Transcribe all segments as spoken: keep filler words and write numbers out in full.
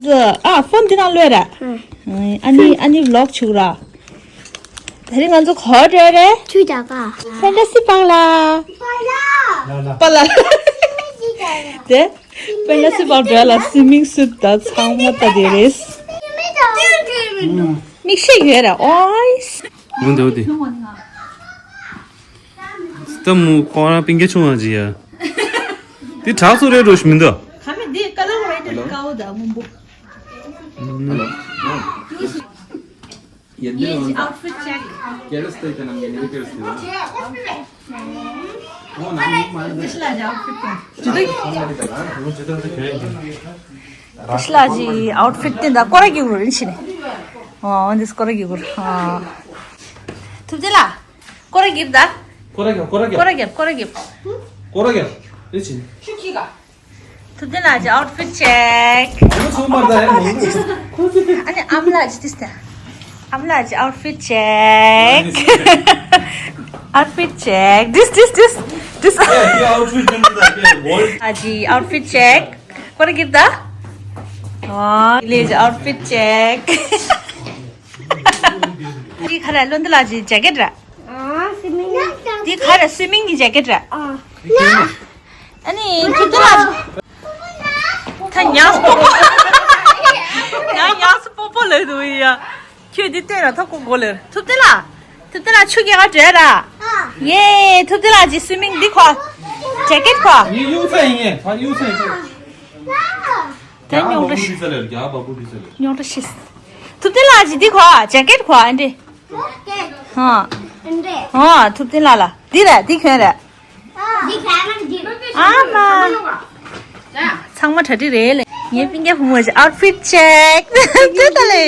ཨ་ཕོན་འདི་ནང་ལོས་ར། ཨ་ནི་ཨ་ནི་ཝི་ལོག་བྱུག་ར། དེ་རིང་ང་ཚོ་ག་པར་འགྲོ་རེད། ཆུ་རྒྱག་ག་ཕན་ཏ་སི་པཱག་ལ། པཱག་ལ། དེ་ཕན་ཏ་སི་པཱག་འགྲོ་ལ་སུའི་མིང་སུཊ་དང་ཚང་མ་ད་དེ་རེད། མིག་ཤེལ་ཡོད་ར་ཨོའི། མུ་འདོད་དེ། སྟབས་མོ་ཁོ་རང་སྤུན་ཀྱག་ཆུང་བ་ཅིག་ཡ། དེ་དྲག་སོ་རེད་འགྲོ་ཞིག་མི་འདུག་ཁ་མི་འདི་ཀ་ལོ་རེད་དཀའ་བོ་ད་སྔོན་པོ། ཡེ་ཇི་ཨའུཊ་ཕིཊ་ཅེཀ་ཤི་ལ་ཇི་ཨའུཊ་ཕིཊ་དེ་འདྲ་སྐོར་ར་གི་གུར་རིན་ཆེ་ནས། ཨོ་འདི་སྐོར་ར་གི་གུར། ཨ། ཐུབ་བསྟན་ལགས། སྐོར་ར་གིབ་ད། སྐོར་ར་གིབ། སྐོར་ར་གིབ། སྐོར་ར་གིབ། སྐོར་ར་གིབ། སྐོར་ར་གིབ། རེ་ཆིན། ཐུབ་བསྟན་ལགས་ཀྱི་ཨའུཊ་ཕིཊ་ཅེཀ་ཨ་ནི་ཨ་མ་ལགས་ཀྱི་ཏིས་ཏ། ཨ་མ་ལགས་ཀྱི་ཨའུཊ་ཕིཊ་ཅེཀ་ཨའུཊ་ཕིཊ་ཅེཀ་ཏིས་ཏིས་ཏིས་ཏིས། ཨའུཊ་ཕིཊ་ཅེཀ་ཨ་ཀྱི་ཨའུཊ་ཕིཊ་ཅེཀ་སྐོར་ར་གིབ་ད། ཨོ་ལེ་ཀྱི་ཨའུཊ་ཕིཊ་ཅེཀ་འདི་ག་རེ་ལོན་ཏི་ལགས་ཀྱི་ཇེ་ཀེཊ་ར། ཨ་སུའི་མིང་། འདི་ག་རེ་སུའི་མིང་གི་ཇེ་ཀེཊ་ར། ཨ། ཨ་ནི་ཐུབ་བསྟན་ལགས། ད་ཉག་སྤོ་པོ། ཡང་ཉག་སྤོ་པོ་ལབ་འདུག་ཡ། ཁྱོད་འདི་སྟོན་ར་ཐོག་ཁོ་གོ་ལེར། ཐུབ་བསྟན་ལགས། ཐུབ་བསྟན་ལགས་ཆུ་རྒྱག་ག་འགྲོ་ར། ཡེ་ཐུབ་བསྟན་ལགས་ཀྱི་སུའི་མིང་འདི་ཁོ། ཇེ་ཀེཊ་ཁོ། ངའི་གཡུག་ཚ་ཡིན་ངས་ད་གཡུག་ཚ་ཡིན། དེ་རྒྱ་རྙོག་དྲ་བ་ཤི། རྒྱ་བ་བུ་དུས་ཚོད་ལས། རྙོག་དྲ་ཤི། ཐུབ་བསྟན་ལགས་ཀྱི་འདི་ཁོ་ཇེ་ཀེཊ་ཁོ་ཨ་འདྲེ། ཧ། ཧ་ཐུབ་བསྟན་ལགས་ལ་འདི་ར་འདི་གྱོན་ར། ཨ་མ། ཚང་མ་གྲ་སྒྲིག་རེད་ལེ། ངའི་སྤུན་ཀྱག་བུ་མོ་ཞིག་ཨའུཊ་ཕིཊ་ཅེཀ་ཏུ་ད་ལེ།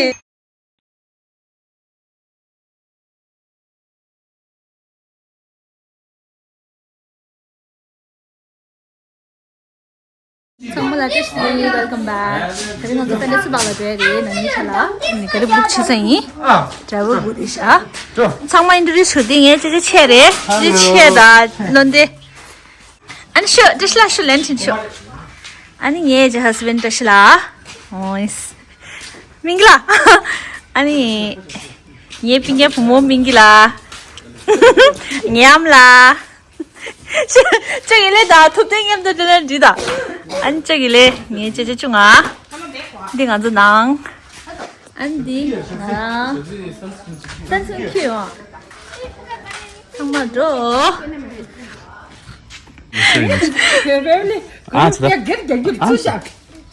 ཚང་མ་ལ་བཀྲ་ཤིས་བདེ་ལེགས། welcome back. ད་རིང་ང་ཚོ་ཕན་ཏ་སི་པཱག་ལ་འགྲོ་ཡ་རེད། ནང་མི་ཆ་ལ་ནི་ག་རེ་བུག་བྱས་ས་ཡིན། ཌ་རའི་བར་བུག་རེད་ཤག་ཚང་མ་ཨིན་ཊྲོ་ཌིའུ་སི་ཞུ་དེ་ངའི་ཅེ་ཅེ་ཆེ་རེད། ཅེ་ཅེ་ཆེ་ད་ལོན་ཏེ། ཨ་ནི་ཤོ་བཀྲ་ཤིས་ལགས་ཤོ་ལན་ཆིན་ཤོ། ཨ་ནི་ངའི་ཅེ་ཧ་སི་བེན་ཌི་བཀྲ་ཤིས་ལགས། ཨོ་ཡེ་སི། མིང་གི་ལ། ཨ་ནི། ངའི་སྤུན་ཀྱག་བུ་མོ་མིང་གི་ལ། ཉམ་ལ། ཅག་གི་ལེ་ད་ཐུབ་བསྟན་མཉམ་དུ་འདྲ་ན་འདྲི་ད། ཨ་ནི་ཅག་གི་ལེ་ངའི་ཅེ་ཅེ་ཆུང་ང་། འདི་ང་ཚོ་ནང་། ཨ་ནི་འདི་ང་རང་། སན་སན་ཁྱོད་ཡོང་། ཚང་མ་འགྲོ། ཨ་ཙི་ད། ཨ་ཙི།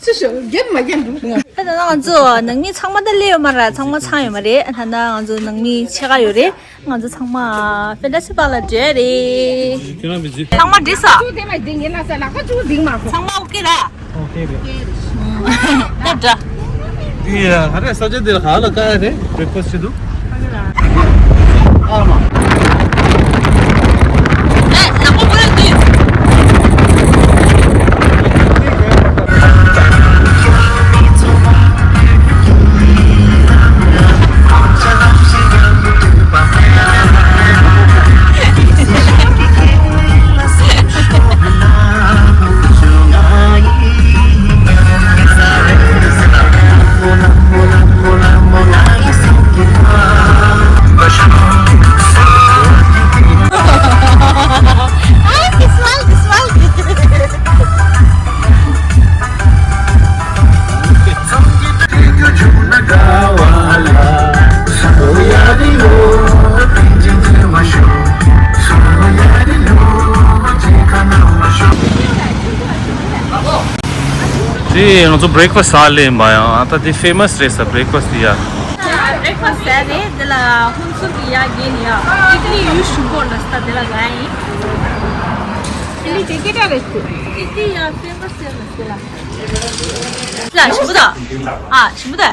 ཚུ་ཞོག་རྒྱབ་མ་རྒྱབ་འདུག་ད་ལྟ་ང་ཚོ་ནང་མི་ཚང་མ་ད་སླེབས་ཡོད་མ་རེད། ཚང་མ་ཚང་ཡོད་མ་རེད། ད་ལྟ་ང་ཚོ་ནང་མི་ཕྱེད་ཀ་ཡོད་རེད། ང་ཚོ་ཚང་མ་ཕན་ཏ་སི་པཱག་ལ་འགྲོ་རེད། ཁྱོད་རང་མི་ཚེ། ཚང་མ་འགྲིག་སོང་། ཚང་མ་ཨོ་ཀེ་ར། ཨོ་ཀེ་རེད། ད་འདྲ། ཡ་ཧ་རེ་ས་ཆ་འདི་ལ་ག་ལ་ཀ་རེད། བྲེག་ཕ་སི་བྱེད་འདུག་ཨ་མ། དེ་ང་ཚོ་བྲེག་ཕ་སི་ཟ་ལེ་ཡིན་པ་ཡང་ཨ་ད་དེ་ཕེ་མ་སི་རེད་ས་བྲེག་ཕ་སི་དེ་ཡ། བྲེག་ཕ་སི་ཟ་རེད། དེ་ལ་ཧུན་སུར་གི་ཡ་གན་ཡ་ཨི་ཏི་ལི་ཡུལ་ཞུ་གོ་ལ་ས་དེ་ལ་ང་ཡིན། ཨི་ཏི་ལི་དེ་སྐད་གྲགས་རེད་ཟེར། ཨི་ཏི་ལི་ཡ་ཕེ་མ་སི་རེད་ཟེར་ལ། ལ་ཞིམ་པོ་ད། ཨ་ཞིམ་པོ་ད།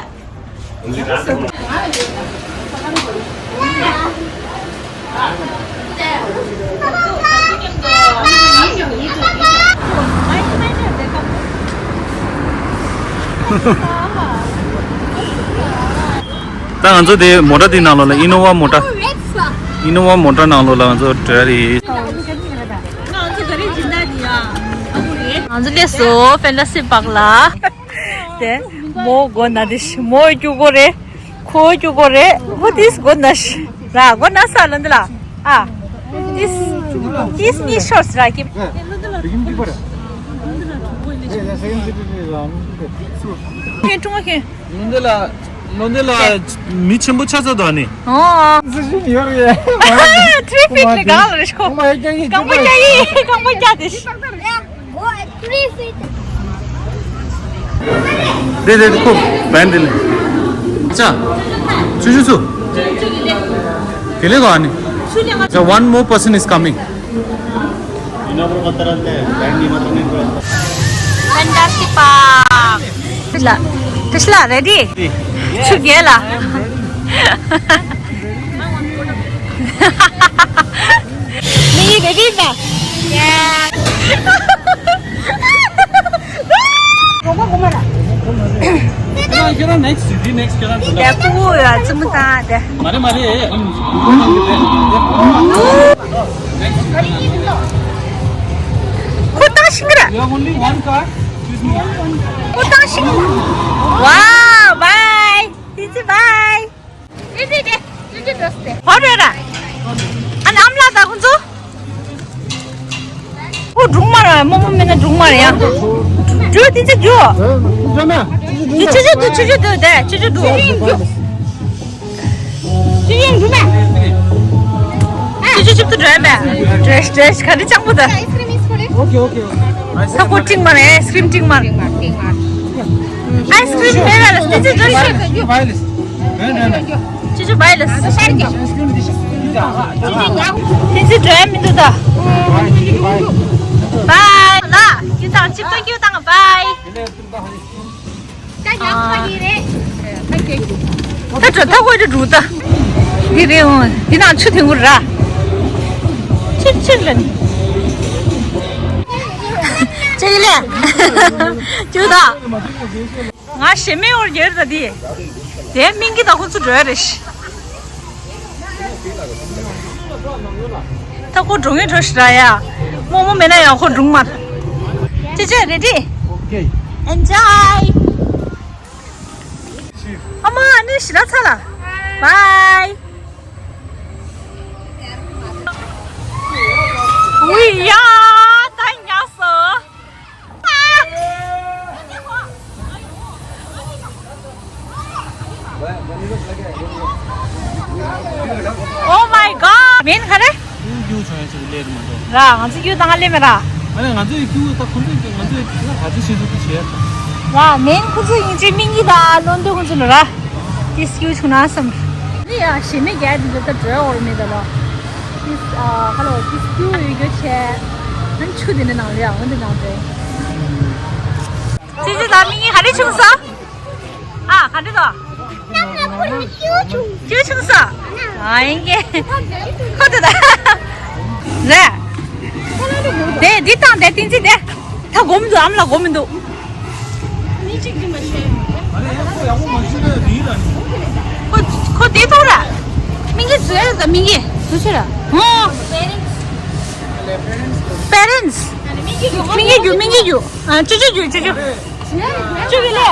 ད་ང་ཚོ་དེ་མོ་ཊ་དེ་ནང་ལོགས་ལ་ཨི་ནོ་ཝ་མོ་ཊ། ཨི་ནོ་ཝ་མོ་ཊ་ནང་ལོགས་ལ་ང་ཚོ་འགྲོ་ཡ་རེད། ང་ཚོ་སླེབས་སོང་ཕན་ཏ་སི་པཱག་ལ། དེ། མོ་གོ་ན་དེ་ཤི་མོ་ཀྱུ་གོ་རེ། ཁོ་ཀྱུ་གོ་རེ། ཁོ་དིས་གོ་ན་ཤི་ར་གོ་ན་ས་ལ་འདི་ལ། ཨ། དིས་དིས་ནི་ཤོར་སི་ར་ཀི། ཁྱེད་ཀྲུང་ཁེ། ལོ་འདི་ལ་ལོ་འདི་ལ་མི་ཆེན་པོ་ཆགས་ཚར་འདུག་ཨ་ནི། ཨོ། སུ་ཞིག་ཡོད་རེད། ཐི་རི་ཕིཊ་ལས་གང་ལ་རེད་ཤོག་གང་པོ་རྒྱག་ཡིན་གང་པོ་རྒྱག་ཡིན་གང་པོ་རྒྱག་དེ་ཤི། དེ་དེ་ཁོ་བན་དེ་ལས། ཅ། ཆུ་ཆུ་ཆུ། དེ་ལས་གོ་ཨ་ནི། So one more person is coming. Fantastic park. Tesla, Tesla, ready? ཆུ་རྒྱལ་ལ། ནི་ready ན། ཁྱེད་རང་next, the next ཁྱེད་རང་དེ་ཕུ་བོ་ཡ་ཙི་མི་ཏང་དེ། མ་རེད་མ་རེད། ཁོ་ཏང་ཤིང་ར། You have only one car. Excuse me. ཁོ་ཏང་ཤིང་། Wow, bye. Thank you, bye. ཨེ་ཙི་ཏེ། ཅི་ཅི་འགྲོ་སྟེ། ཧོ་རེ་ར། ཨ་ནམ་ལ་ད་ཁོང་ཚོ། ཨོ་སྒྲུང་མ་ར་མོ་མོ་མེད་ན་སྒྲུང་མ་ར་ཡ། འགྲོ་དེ་ཅི་འགྲོ། ཅི་ཅི་འགྲོ་ཅི་ཅི་འགྲོ་དེ་ཅི་ཅི་འགྲོ། ཅི་ཅི་འགྲོ་མ། ཅི་ཅི་ཅི་ཏུ་འགྲོ་མ། ཌེས་ཌེས་ག་རེ་ཅང་པོ་ད། Okay, okay, okay. ད་ཁོ་ཀྲིང་མ་ར་ཨའི་སི་ཀྲིམ་ཀྲིང་མ་ར། ཨའི་སི་ཀྲིམ་མེད་ལ་ལ་ཅི་ཅི་འགྲོ་ཤི། ཅི་ཅི་བའི་ལེ། ཅི་ཅི་བའི་ལེ། ཅི་ཅི་བྲོས་མི་འདུག་ད། བའི་ལ། ཅི་དང་ཅི་ཏོ་ཀྱུ་དང་བའི། ད་འགྲོ་ད་ཁོ་ཅི་འགྲོ་ད། འདི་རེད་འོང་འདི་ནང་ཆུ་དེ་ངུར་ར། ཆིར་ཆིར་ལ་ནི། ཅི་ལེ། ཅུ་ད། ང་ཞེ་མེ་འོར་རྒྱལ་ར་དེ། དེ་སྨིན་གྱི་ད་ཁོ་ཚོ་འགྲོ་ཡ་རེད་ཤི། ད་ཁོ་འགྲོ་ངེས་འགྲོ་ཤི་ར་ཡ། རྨོ་མོ་མེད་ན་ཡང་ཁོ་འགྲུང་མ། ཅེ་ཅེ་རེ་ཌི། Okay. Enjoy. ཨ་མ་ཨ་ནི་ཤི་ན་ཚ་ལ། Bye. ཝི་ཡ་ད་ཉལ་སོང་། Oh my god. མིན་ག་རེ། ཀྱུ་ཀྱུ་བྱུང་ཡ་ཞིག་ལས་མ་འགྲོ། ར་ང་ཚོ་ཀྱུ་དང་ལས་མེད་ར། ཨ་ནི་ང་ཚོ་ཡི་ཀྱུ་ད་ཁོང་ཚོ་ཡི་ང་ཚོ་ཡི་ད་ག་ཚོད་ཤེས་ཚོད་ཀྱི་བྱས། ར་མིན་ཁོ་ཚོ་ཡིན་ཅེ་མིན་གྱི་ད་ལོན་དུ་ཁོང་ཚོ་ལ་ར། ཏིས་ཀྱུ་བྱུང་ན་བསམ། ནི་ཡ་ཞེ་མེད་རྒྱལ་དེ་ཚོ་ད་འགྲོ་འོར་མེད་ད་ལོ། ཏིས་ཨ་ཧ་ལོ་ཏིས་ཀྱུ་ཡོད་རྒྱུ་བྱས། ཨན་ཆུ་དེ་ནི་ནང་ལ་ཡ་འོན་དེ་ནང་འགྲོ། ཙི་ཙི་དང་མིན་གྱི་ག་རེ་བྱུང་སོང་། ཨ་ག་འདྲ་དོ། ནམ་ལ་ཁོ་ནི་ཀྱུ་བྱུང་། ཀྱུ་བྱུང་སོང་། ཨ་ཡིན་གྱི། ཁོ་དེ་ད། རེད། དེ་འདི་དང་དེ་ཏིན་ཙི་དེ། ད་སྒོམ་འདུག་ཨམ་ལ་སྒོམ་མི་འདུག་མི་གཅིག་གིས་མ་ཤེས། ཁོ་ཁོ་དེ་ཐོག་ར། མིན་གྱི་ཟེར་ད་མིན་གྱི་ཟེར་ཤེས་ར། ཨོ། Parents. མིན་གྱི་རྒྱུ་མིན་གྱི་རྒྱུ། ཨ་ཅོ་ཅོ་རྒྱུ་ཅོ་ཅོ། ཅོ་གི་ལེ།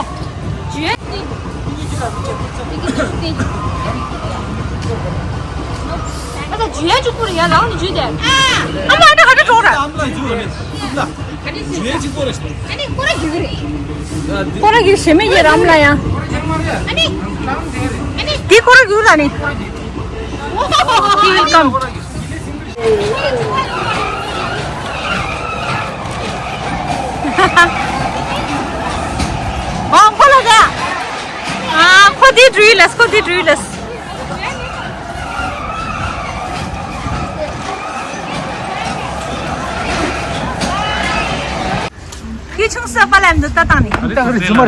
ཨ་ད་ཇུ་ཡ་ཅུ་པུ་རེད་ཡ་རང་ནི་ཇུ་དེ། ཨ་མ་ཨ་ད་ག་ད་གྲོགས་ར། ཇུ་ཡ་ཅུ་པུ་རེད། ཁོ་ར་གི་ཞེ་མེད་ཀྱི་རམ་ལ་ཡ། དེ་ཁོ་ར་གི་ར་ནི། He will come. ཨ་ཁོ་ལ་ད། ཨ་ཁོ་དེ་འགྲོ་ཡི་ལས་ཁོ་དེ་འགྲོ་ཡི་ལས། ཁྱི་ཆུང་ས་པ་ལ་འདི་ལྟ་བཏང་ནི། ཨ་རི་ཚོ་ཨ།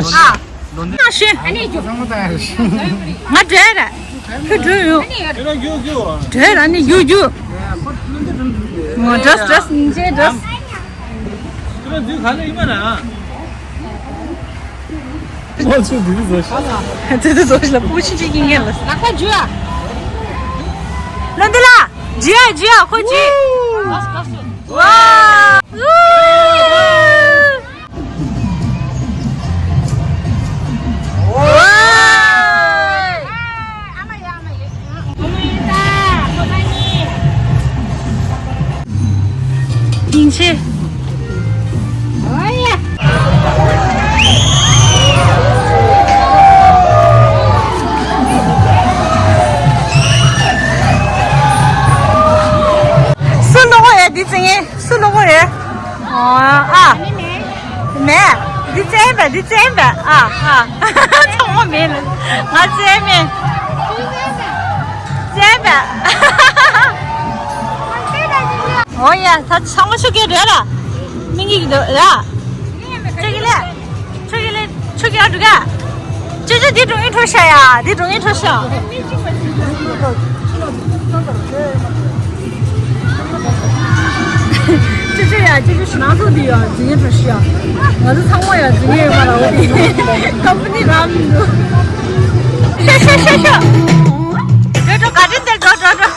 ང་ཤེས། ང་འདྲེ་ར། ཁྱོད་འདྲེ་ཡོད། འདྲེ་ར་ནི་རྒྱུ་རྒྱུ། ང་འདྲེས་འདྲེས་ཉིན་བྱེད་འདྲེས། ཁྱོད་འདི་ག་ལ་ཡིན་པ་ན། ང་ཚོ་འདི་བཟོ་ཤ། འདི་བཟོ་ཤ་ལ་པུ་ཆི་ཅིག་ཡིན་ངེས་ལ། ལག་པ་འཇུ་ཨ། ལོ་འདི་ལ། འཇུ་ཨ་འཇུ་ཨ་ཁོ་ཅི། ཝ། ཝ། ཝ། ཅི། སུ་ལོག་གོ་རེད། འདི་བཙན་ངེ་སུ་ལོག་གོ་རེད། ཨ། མེད། འདི་བཙན་པ། འདི་བཙན་པ། ཨ། ཨ། ཚང་མ་མེད་ལ། ང་བཙན་མེད། བཙན་པ། ཨོ་ཡ། ད་ཚང་མ་ཤོག་གི་རེད་ལ། མི་གཉིས་ཀྱི་འདུག་ལ། ཆོས་ཀྱི་ལས། ཆོས་ཀྱི་ལས། ཆོས་ཀྱི་ཨ་འགྲོ་ག་ཅོ་ཅོ་འདི་འགྲོ་ངེས་འཕྲོ་ཤ་ཡ། འདི་འགྲོ་ངེས་འཕྲོ་ཤ། ཅོ་ཅོ་ཡ། ཅོ་ཅོ་ཞུ་ནང་སོ་འདི་ཡ། འཛིན་ངེས་འཕྲོ་ཤ། ང་ཚོ་ཚང་མ་ཡ་འཛིན་ངེས་ཡོད་མ་ར། འོ་དེ་ཀམ་པ་ནི་ར་མི་འདུག་ཤ་ཤ་ཤ་ཤ། འགྲོ་འགྲོ། ག་ཅི་འདིར་འགྲོ་འགྲོ་འགྲོ།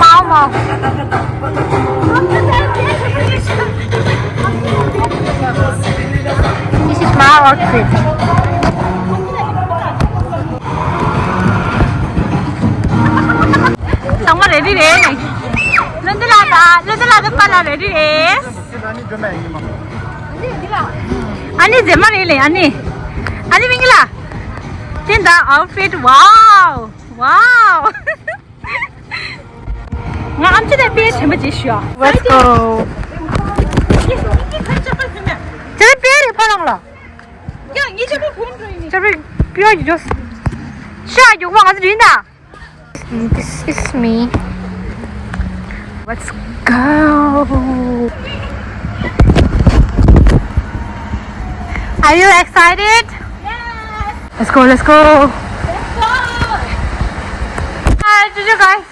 Mao Mao. This is my outfit. ཚང་མ་རེ་ཌི་རེད། ལོན་ཏི་ལ་དང་། ལོན་ཏི་ལ་དང་པཱ་ལགས་རེ་ཌི་རེད། ཨ་ནི་རྫས་མ་རེད་ལེ། ཨ་ནི། ཨ་ནི་མིང་ལ། དེ་འདྲ་outfit. Wow. Wow. ང་ཨམ་ཆི་དང་དཔེ་དྲན་པ་ཅིག་ཞུ། Let's go. དེ་དཔེ་རེད་ཕ་རང་ལ། ཡ་ངའི་ཆབ་རོམ་བུམ་འགྲོ་ཡིན། ཆབ་རོམ་ཀྱོ་ཡི་ཇོས། ཤ་རྒྱུག་པ་ང་ཚོ་རིན་ད། This is me. Let's go. Are you excited? Yes. Let's go, let's go. Let's go. Hi, Juju guys.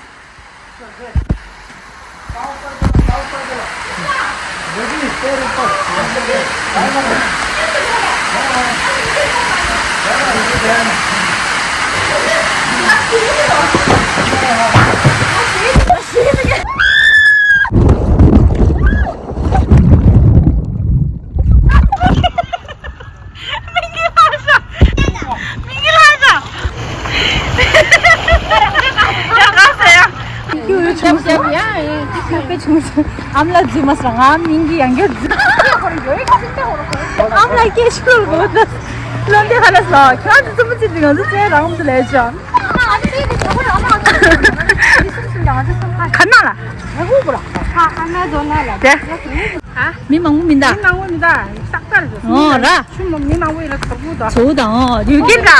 མིག་གིས་ལྷག་ཤག་མིག་གིས་ལྷག་ཤག་ཡ་ག་ཟེར་ཡ། ཁྱོད་ཆུང་ཆུང་། ཡ་ཡ་ཁྱོད་ཆུང་ཆུང་། ཨ་མ་ལགས་འཛུལ་མ་སོང་། ང་མིང་གི་ཡང་བསྐྱར་འཛུལ། ཨ་མ་ལགས་སྐད་ཤོར་གོ་ད། བློ་འདས་ཁ་ལ་སོང་། ཁྱོད་ཚོ་རྩུབ་མོ་བྱེད་དུས་ང་ཚོ་བཙན་རང་དུ་ལས་བྱ། ག་ན་ལ། དེ། མི་མང་པོ་མི་འདུག་མི་མང་པོ་མི་འདུག་ཏག་ཏག་རེད། ཨོ་ར། ཆུ་མོ་མི་མང་པོ་ཡིན་ལ་གྲོགས་པོ་དང་། གྲོགས་པོ་དང་། ཨོ་ཝི་ཀེན་ཌ།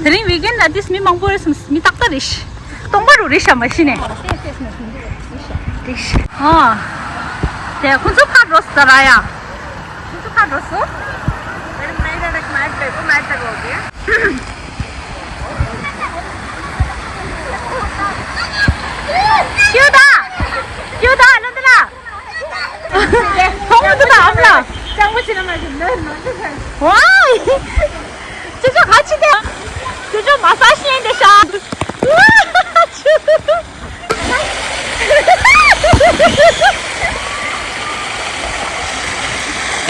དེ་རིང་ཝི་ཀེན་ཌ་དེ་མི་མང་པོ་རེད་སོང་། མི་ཏག་ཏག་རེད། སྟོང་པ་རུ་རེད་ཤག་མ་གཞི་ནས། ཨོ། དེ་ཁོ་ཚོ་ཕར་འགྲོ་སོང་ད་ར་ཡ། ཁོ་ཚོ་ཕར་འགྲོ་སོང་། ཡོད་ད། ཡོད་ད། ལོན་ཏི་ལ། མཐོང་མི་འདུག་ད་ཨ་མ་ལགས། ཅང་པོ་ཆེ་ན་མ་ཞིག་ལོས་ནོར་འདུག་ཟེར། ཝའི། ཅོ་ཅོ་ག་ཅི་དེ། ཅོ་ཅོ་མ་ས་ཤེས་འདི་ཤ།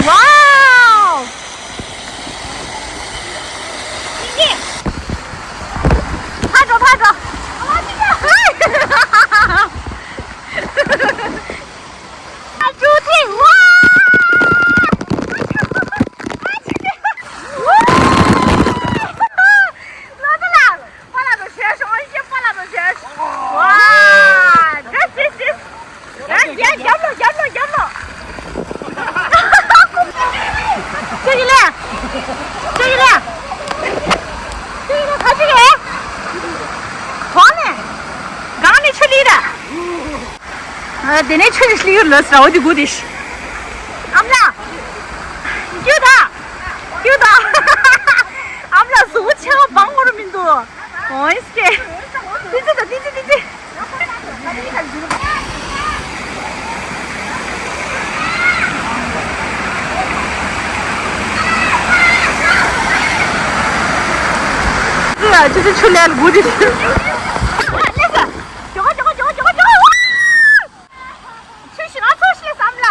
ཝའོ། ཕར་འགྲོ་ཕར་འགྲོ། ཨ་ཅུ་ཐི་ཝ། ཨ་ཅུ་ཐི་ཝ། ལོ་ཏི་ལ། པཱ་ལགས་དང་བྱས་ཤོག་ཨ་ཡེ་པཱ་ལགས་དང་བྱས་ཤོག་ཝ། ཇེ་ཇེ་ཇེ། ཡ་ཡ་རྒྱབ་ལོ་རྒྱབ་ལོ་རྒྱབ་ལོ། ཁྱོད་ཀྱི་ལས། ཁྱོད་ཀྱི་ལས། ཁྱོད་ཀྱི་ལས་ག་ཅི་རེད། གོང་ནས། སྒང་ནས་ཆུ་ལི་ར། ཨ། དེ་ནས་ཆུ་ཞིག་སླེབས་ཡོད་ལ་ཟེར་འོ་དེ་དགུ་དེ། ཨ་མ་ལགས། སྐྱོ་ད། སྐྱོ་ད། ཨ་མ་ལགས་གཟུགས་པོ་ཆེ་བ་བང་བོར་མི་འདུག་ཨོ་ཨིས་ཀེ། ཏི་ཙི་ད་ཏི་ཙི་ཏི་ཙི། ཅི་ཅི་ཆུ་ལས་དགུ་དེ། ཆུ་ཞིག་ན་ཚོ་ཞིག་བསམ་ལ།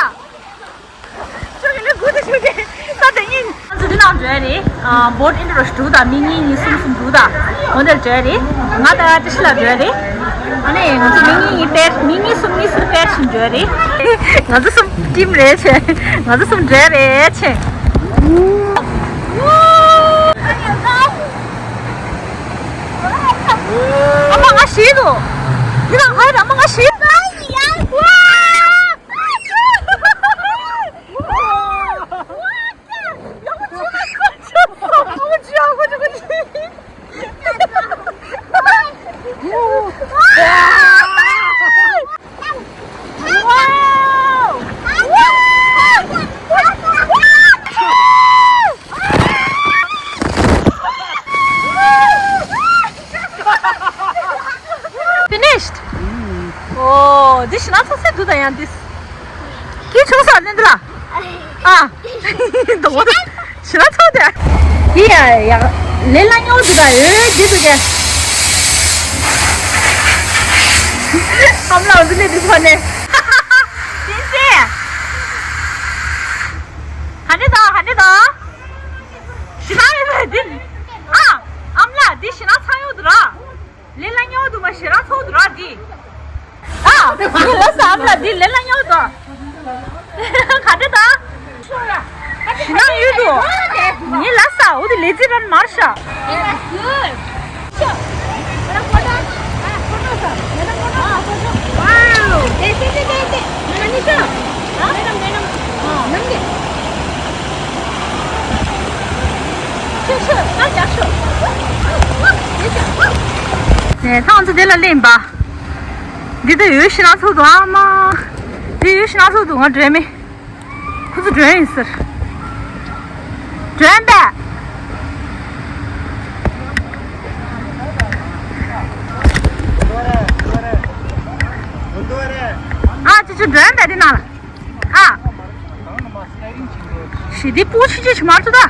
ཁྱོད་ཀྱི་ལས་དགུ་དེ་ཆུ་དེ་ས་དེ་ཡིན། ང་ཚོ་འདི་ནང་འགྲོ་ཡ་རེད། ཨ། བོ་ཊི་ཨིན་ཊི་རོ་ཞིག་འདུག་ད། མི་གཉིས་གཉིས་གསུམ་གསུམ་འདུག་ད། འོ་འདིར་འགྲོ་ཡ་རེད། ང་དང་ཏི་ཤི་ལ་འགྲོ་ཡ་རེད། ཨ་ནི་ང་ཚོ་མི་གཉིས་གཉིས་པེར། མི་གཉིས་གསུམ་གཉིས་གསུམ་པེར་བཞིན་འགྲོ་ཡ་རེད། ང་ཚོ་གསུམ་ཊིམ་རེད་བྱས། ང་ཚོ་གསུམ་འགྲོ་ཡ་རེད་བྱས། ཨ་མ་ང་ཤི་འདུག་འདི་ནང་ཁ་ཡོད། ཨ་མ་ང་ཤི་འདུག Finished. Oh, འདི་ཞེ་དྲག་ཚ་སེ་འདུག་ད་ཡང་འདི། སྐྱིད་ཆུང་ས་ལེན་འདུག་ལ། ཨ། འདུག་འདུག་ཞེ་དྲག་ཚ་དེ། འདི་ཡ་ཡ། ལས་སླ་ཉོ་འདུག་ད། འོ་འདི་འདུག་གས། ཨམ་ལགས་འདི་ལས་འདི་ཕ་ནས། འདི་སེ། ཧ་ནི་ད་ཧ་ནི་ད། ཞེ་དྲག་ཡོད་པས་འདི། ཨ། ཨམ་ལགས་འདི་ཞེ་དྲག་ཚ་ཡོད་འདུག་ར། ལས་སླ་ཉོ་འདུག་མ་ཞེ་དྲག་ཚ་འདུག་ར་འདི། ཨ། ངས་ལབ་ས་ཨམ་ལགས་འདི་ལས་སླ་ཉོ་འདུག་ག་འདྲ་ད། ཞེ་དྲག་ཡོད་འདུག་ངས་ལབ་ས་འོ་དེ་ལས་རྩིས་རན་མར་ཤ། ནས་ཐང་ཚོ་དེ་ལ་ལེན་པ། འདི་ད་ཡོད་ཤི་ན་ཚོ་དུ་ཨ་མ། འདི་ཡོད་ཤི་ན་ཚོ་དུ་ང་འདྲེ་མེད། ཁོ་ཚོ་མགྲོན་ཡིན་ཟེར། མགྲོན་པས། ཨ་ཅོ་ཅོ་མགྲོན་པས་འདི་ན་ལ། ཨ། ཞི་བདེ་པོ་ཆི་ཆི་ཆི་མར་ཚོ་ད།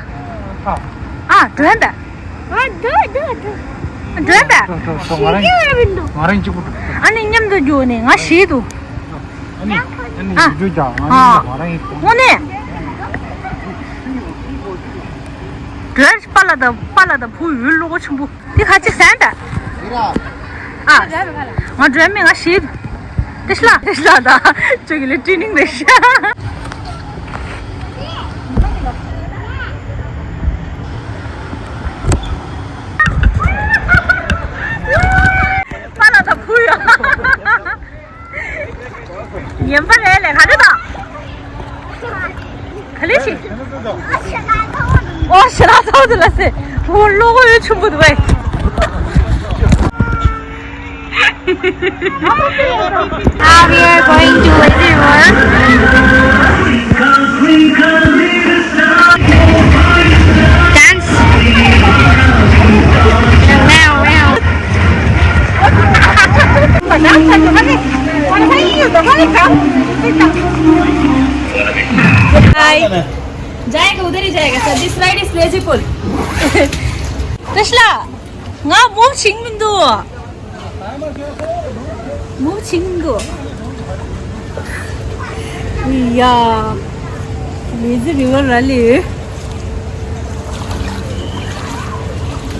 ཨ་མགྲོན་པས། ཨ་འགྲོ་འགྲོ་འགྲོ། མགྲོན་པས། ང་རང་གཅིག་པུ་འགྲོ། ཨ་ནི་མཉམ་དུ་འགྲོ་ནི་ང་ཞིག་ཏུ། ཨ་ནི་ཨ་ནི་ཨ། ཡུལ་ལྗོངས་ཀྱང་ང་ཨ། ཡིན་ང་རང་ཡིན། དངོས་གནས། སྒྲོལ་པ་ལ་དང་པ་ལ་དང་བུ་ཡུལ་ལོ་གོ་ཆུང་བུ་དེ་ཁ་ཅིག་ཟན་ད། ཨ། ང་སྒྲོལ་མི་ང་ཞིག་ཏེ་ཤ་ལ་ཏེ་ཤ་ལ་ད་ཅོ་གི་ལི་ཏྲི་ནིང་རེ་ཤ། པ་ལ་དང་བུ་ཡོད། ངན་པ་རེད་ལས་ག་རེ་དང་། ག་ལེ་ཞིག་ཨོ་ཞེ་དྲག་ཚ་བོ་འདུག་ལ་སེ། ཨོ་བློ་ཁོག་ཡོད་ཆུང་བུ་འདུག་བས། Now we are going to Lazy River. Dance. Wow, wow. हाय। जाएगा, उधर ही जाएगा sir. This ride is lazy pull. ཏེ་ཤ་ལ། ང་མོ་བྱིང་མི་འདུག་མོ་བྱིང་མི་འདུག་ཡ། ལེ་ཛི་རི་ཝར་ར་ལི།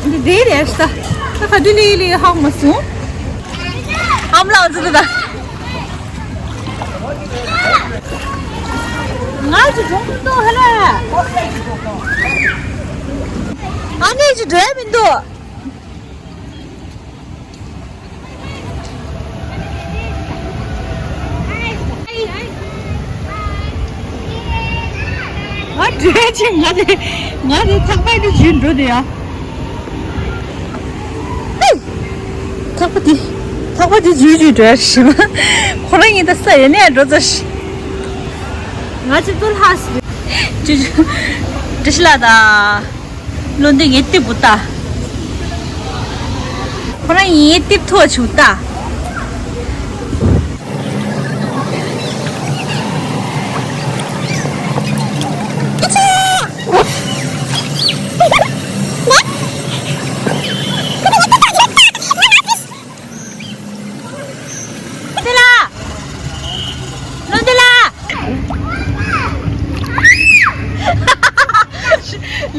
འདི་དེ་རེད་ཤག་ད་ག་དུས་ལི་ལི་ཧ་གོ་མ་སོང་། ཨམ་ལགས་འཛུལ་འདུག་ད། ང་ཚོ་འགྲོ་མི་འདུག་ཧ་ལ། ཨ་ནེ་ཅིག་འགྲོ་ཡ་མི་འདུག་ང་བྲོས་ཆེ་ང་དེ་ང་དེ་ཐག་པ་དེ་བྱིན་འགྲོ་དེ་ཡ། ཐག་པ་དེ་ཐག་པ་དེ་འཇུས་འཇུས་འགྲོ་ཡ་ཞིག་ཁོ་རང་ཡིན་ད་ས་ཡ་ནས་འགྲོ་ཙ་ཞིག་ང་ཅི་ཏུ་ལྷ་སི་ཅི་ཅི་ལ་ད། བློ་འདི་ངའི་ཏིབ་པོ་ལྟ། ཁོ་རང་ཡིན་ཏིབ་ཐོ་ཆུ་ལྟ།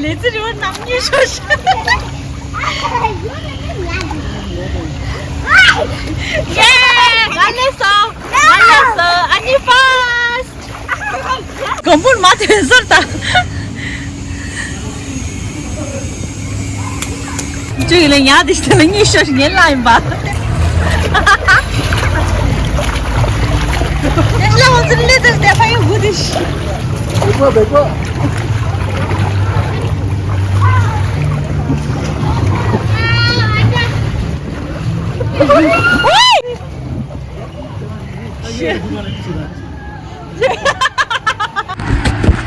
ལེ་ཙི་རི་བར་ནང་ཉེ་ཤོ་ཤ། ཡེ། ང་ལེ་སོ། ང་ལེ་སོ། ཨ་ནི་ཕར་སི། གོམ་པུར་མ་ཐོན་ཟེར་ད། ཅུ་ཡི་ལ་ཉག་དེ་ཞིག་ལ་གཉིད་ཤོར་ཞིག་ཉེན་ལ་ཡིན་པ། ཉེན་ལ་འོང་ཚུལ་ལས་དེར་དེ་ཕ་ཡི་འུ་དེ་ཞིག་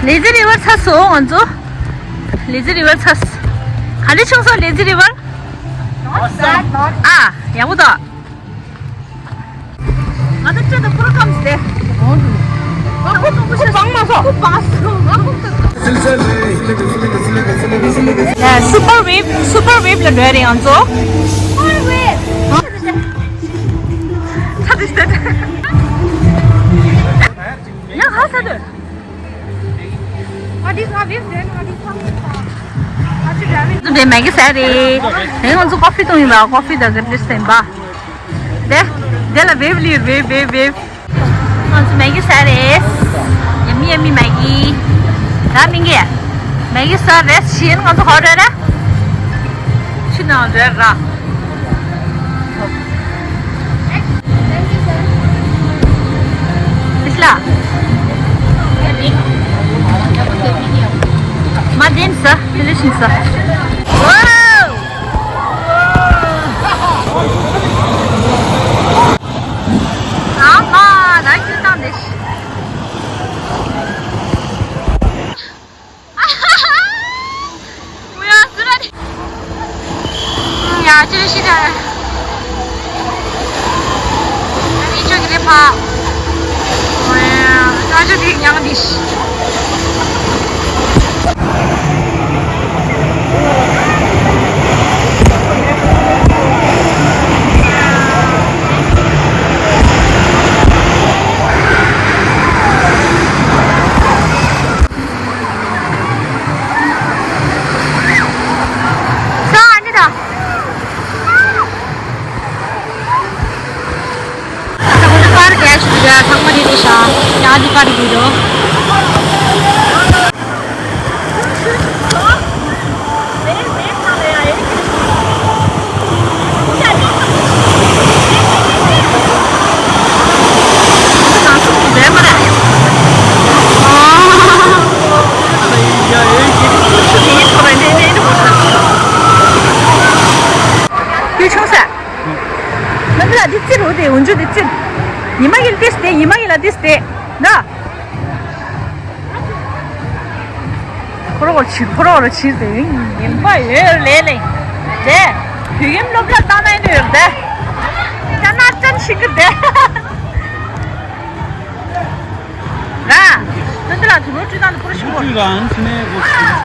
ལེ་ཙི་རི་བར་ཚར་སོང་ང་ཚོ། ལེ་ཙི་རི་བར་ཚར། ག་འདྲ་བྱུང་སོང་ལེ་ཙི་རི་བར། ཨ། ཡག་པོ་འདུག་ང་ཚོ་ཁྲིད་དུ་པུར་ཀམ་སྟེ། ཨོ་འདུག་ཨོ་ཁོ་ཁོ་ཁོ་སྤང་མ་སོང་། ཁོ་སྤང་སོང་། ང་ཁོ་ཁོ། ཡ། སུ་པར་ཝེབ། སུ་པར་ཝེབ་ལ་འགྲོ་ཡ་རེད་ང་ཚོ། སུ་པར་ཝེབ། ཚ་དེ་ཤི་ད། ཡང་ཧ་ས་དོད། What is, what is there? What is coming? དེ་མེག་གི་ཟས་རེད། དེ་ང་ཚོ་ཀོ་ཧྥི་བཏུང་ཡིན་པ། ཀོ་ཧྥི་དང་གི་ཏིས་ཡིན་པ། དེ་དེ་ལ་ཝེབ་ལི་ཝེབ་ཝེབ་ཝེབ། ང་ཚོ་མེག་གི་ཟས་རེད། ཡ་མི་ཡ་མི་མེག་གི། ད་མིང་གི་མེག་གི་ཟས་རེད། ཤི་ཡིན་ང་ཚོ་ཧོ་རེད་ར། ཤི་ན་རེད་ར། Bismillah. Madin sir, delicious sir. Wow! Ama, da güzel. ཡ་ཅི་རེད་ཤི་ད། ཨ་ནི་ཅོ་གི་རེད་ཕ། ཨ་ཅོ་དེ་ཉང་དེ་ཤི། ས་ཨ་ནི་ད། ད་ཁོ་ཚོ་པར་རྒྱག་ཞུ་རྒྱུ་ཚང་མ་རེད་དེ་ཤ། ཡང་འདི་པར་རྒྱག་རོགས། ཡུལ་ཆུང་ས། ང་འདི་ལ་འདི་རྩི་རུ་དེ་འུན་ཆུ་འདི་རྩི། ཉི་མ་ཡིན་ཏིས་དེ་ཉི་མ་ཡིན་ལ་ཏིས་དེ། ན། ཁོ་རོ་ཁོ་ཕྱིར་ཁོ་རོ་ཁོ་ཕྱིར་དེ་ཡིན་པ་ཡོད་ལེ་ལེ། དེ། བོད་ཡིག་སློབ་གྲྭ་བཏང་ན་ཡིན་ཡོད་དེ། ད་ན་ཙམ་ཞིག་གི་དེ། ར། ནི་འདི་ལ་དུ་རོ་བཀྲུས་བཏང་དུ་ཁོ་རོ་ཞིག་གོ།